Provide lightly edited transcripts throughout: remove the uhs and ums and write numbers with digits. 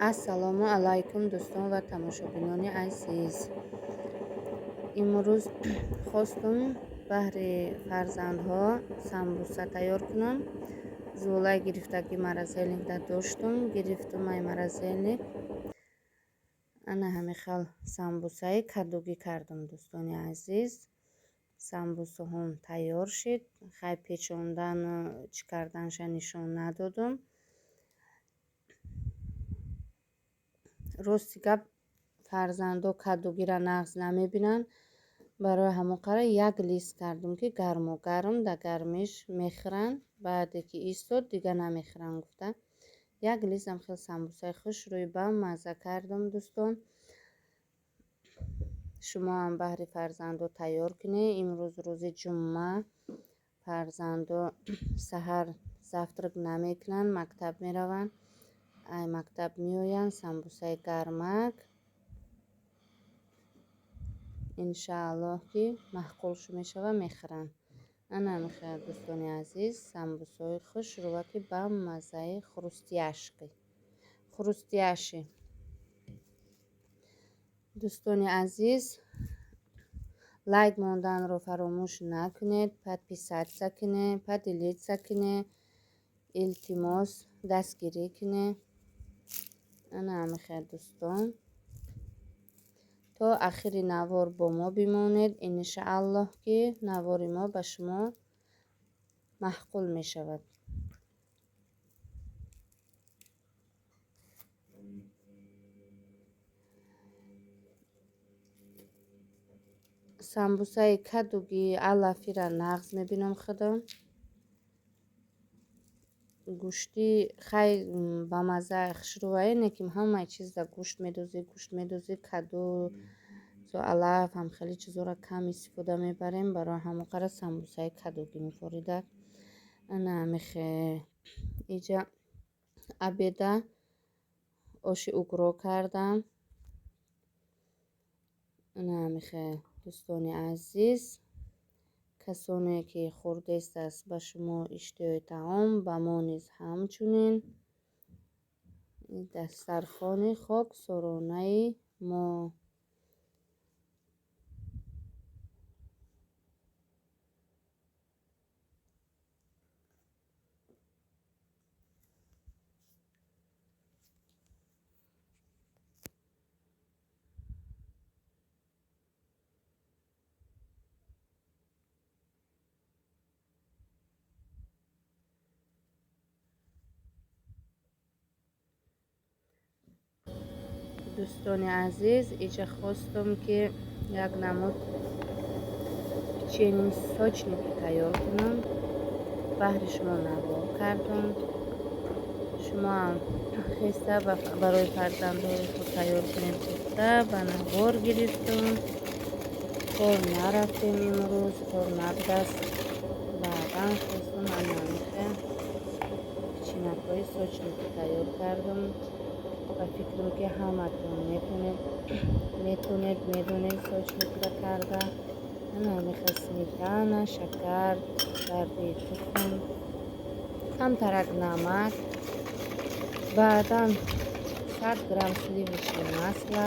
Ассалому алайкум, дӯстон ва тамошобинони азиз. Имрӯз хостум баҳри фарзандҳо самбуса тайёр кунам. Зуволай гирифтаги морозильникда доштум, гирифтум ай морозильник. Ана ҳамин хел самбусаи кадугӣ кардум, дӯстони азиз. Самбусаҳом тайёр шид. Хай, печондану чӣ карданша нишон надодум. Рости гап, фарзандо кадугиро нағз намебинанд. Барои ҳамон қара як лист кардум, ки гарму гарм дар гармиш мехӯранд, баъде ки истод, дига намехӯранд гуфта. Як листам хел самбусаи хушрӯй ба мазза кардум, дӯстон. Шумо ҳам баҳри фарзандо тайёр кунед. Имрӯз рӯзи ҷумъа, фарзандо саҳар завтрак намекунанд, мактаб мераванд. Ай мактаб меоянд, самбусаи гармак иншааллоҳ ки маъқулшу мешава, мехӯранд. Ана мехоҳад, дӯстони азиз, самбусаҳои хушрӯваки ба маззаи хрустящий. Дӯстони азиз, лайк монданро фаромӯш накунед, подписаться кунед, поделиться кунед, илтимос, дастгирӣ кунед. Ана мехоҳад, дӯстон, то ахири навор бо мо бимонед. Иншааллоҳ ки навори мо ба шумо маъқул мешавад. Самбусаи кадуги алафира нағз мебинам худам. Гӯшти хай ба мазза хушрӯвае, не ки ҳамаи чизда гӯшт медозӣ, гӯшт медозӣ, каду, алаф ҳам хеле чизоро кам истифода мебарем. Барои ҳамон қара самбусаи кадугӣ мефорида. Ана мехе иҷа обеда оши угро кардам. Ана мехе, дӯстони азиз, касоне ки хурдест аст, ба шумо иштиҳои таом, ба мо низ ҳамчунин. Дастархони хоксоронаи мо. Дӯстони азиз, иҷа хостум, ки як намуд печенье сочники тайёр кунам. Баҳри шумо навор кардум. Шумо ҳам хеста барои фарзандҳои худ тайёр кунед гуфта ба навор гирифтум. Кор нарафтем имрӯз, кор набудаст. Баъдан хестум, анамихе печенакҳои сочники тайёр кардум. Ба фикрам, ки ҳаматон метонед, медонед сочникро карда. Ана меха сметана, шакар, зарди тухм, камтарак намак, баъдан 100 грамм сливочное масло.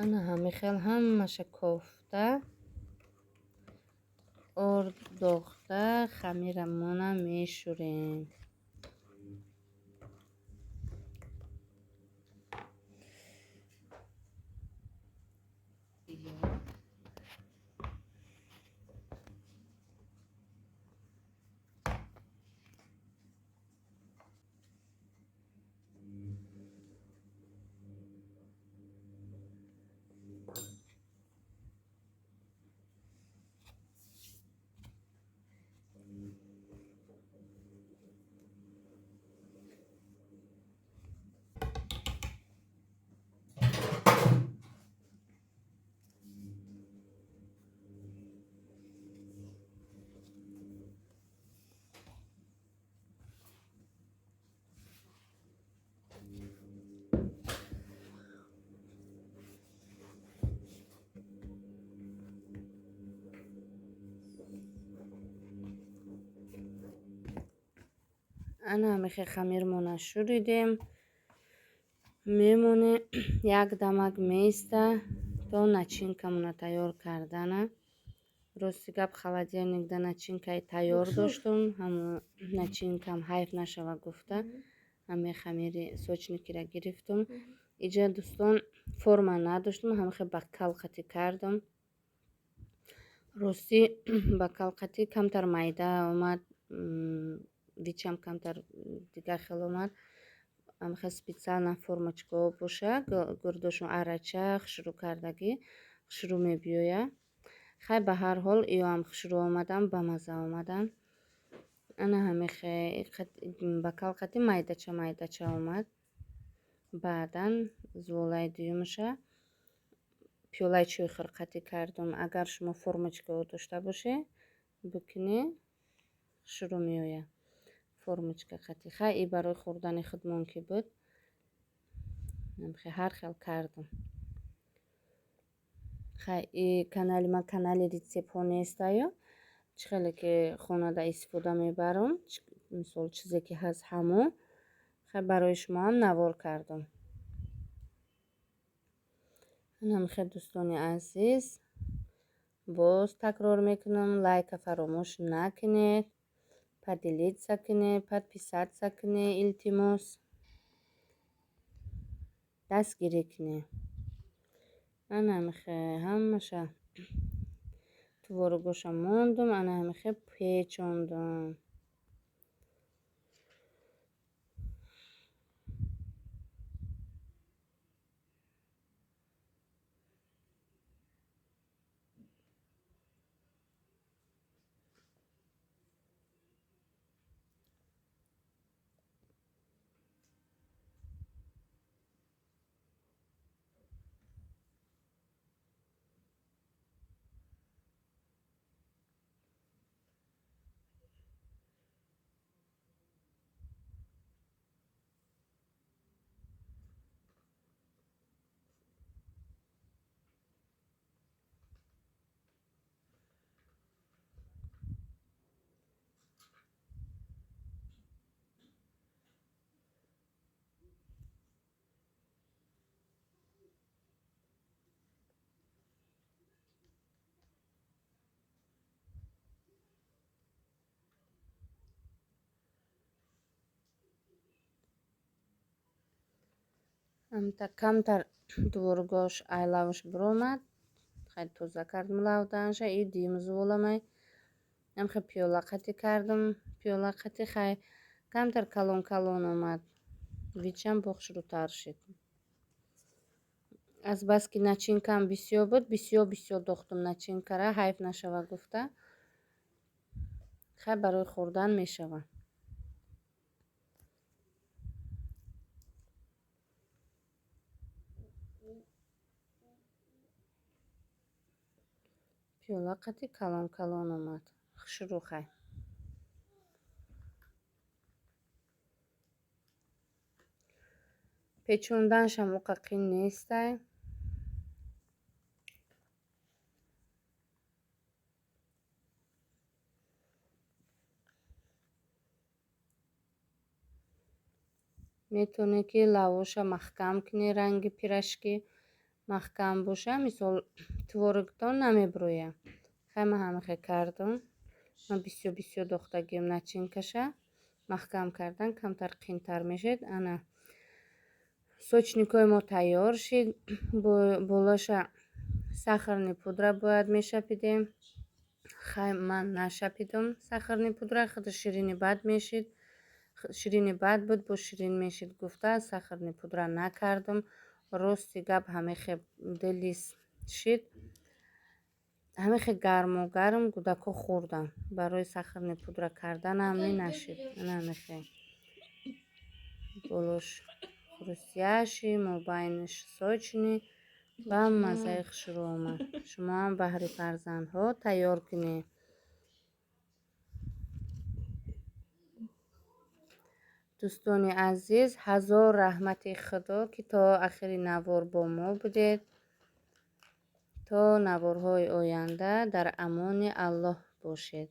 Ана ҳамин хел ҳамаша кофта, орд дохта, хамирамона мешӯрем. Ана ҳамихе хамирмона шӯридем. Мемонем як дамак меиста то начинкамона тайёр кардана. Рости гап, холодильникда начинкаи тайёр доштум. Ҳамон начинкам ҳайф нашава гуфта, ҳаме хамири сочникира гирифтум. Иҷа, дӯстон, форма надоштум, ҳамихе бокал қатӣ кардам. Ростӣ, бокал қатӣ камтар майда омад, вичам камтар дигар хел омад. Ҳамихе специально формочкаҳо боша, гурдошон арача хушрӯ кардагӣ, хушрӯ мебиёяд. Хай, ба ҳар ҳол, иёам хушрӯ омадан, бамаза омадан. Ана ҳамихе бокал қатӣ майдача майдача омад. Баъдан зуволаи дуюмаша пиёлаи чойхӯр қатӣ кардум. Агар шумо формочкаҳо дошта бошед, бикунед, хушрӯ меояд формочка қатӣ. Хай, и барои хӯрдани худмон ки буд, ҳар хел кардум. Хай, и канали ман канали рецептҳо нестаю. Чӣ хеле ки хонада истифода мебарам, мисол, чизе ки ҳаст ҳамон. Хай, барои шумоам навор кардум. Ана дӯстони азиз, боз такрор мекунам, лайка фаромӯш накунед, поделиться кунед, подписаться кунед, илтимос, дастгирӣ кунед. Ана ҳамихе ҳамаша творогоша мондум, ана ҳамихе печондум. Камтар творогош айлавш биромад. Хай, тоза кардум лавдаанша. И дуюм зуволамай ҳамхе пиёла қатӣ кардум. Пиёла қатӣ, хай, камтар калон калон омад. Вичам бо хушрӯтар шид. Азбаски начинкам бисёр буд, бисёр бисёр дохтум начинкара, ҳайф нашава гуфта. Хай, барои хӯрдан мешавад. Пиёла қатӣ калон калон омад. Хушрӯ, хай. Печонданшам уқа қин нестай. Метавонед, ки лавоша маҳкам кунед, ранги пирожки маҳкам боша, мисол, творогтон намебирояд. Хай, ман ҳамихе кардум. Ман бисёр бисёр дохтагиам начинкаша. Маҳкам кардан камтар қинтар мешавад. Ана сочникҳои мо тайёр шид. Болоша сахарный пудра бояд мешапидем. Хай, ман нашапидум сахарный пудра, худи ширини бад мешид. Ширини бад буд, бо ширин мешид гуфта, сахарный пудра накардум. Рости гап, ҳамихе делис шид. Ҳамихе гарму гарм кӯдакҳо хӯрданд. Барои сахарный пудра карданам не нашид. Ана ҳамихе болош хрустящий, мобайнаш сочный ва маззаи хушрӯ омад. Шумоам баҳри фарзандҳо тайёр кунед. Дӯстони азиз, ҳазор раҳмати Худо, ки то ахири навор бо мо будед. То наворҳои оянда дар амони Аллоҳ бошед.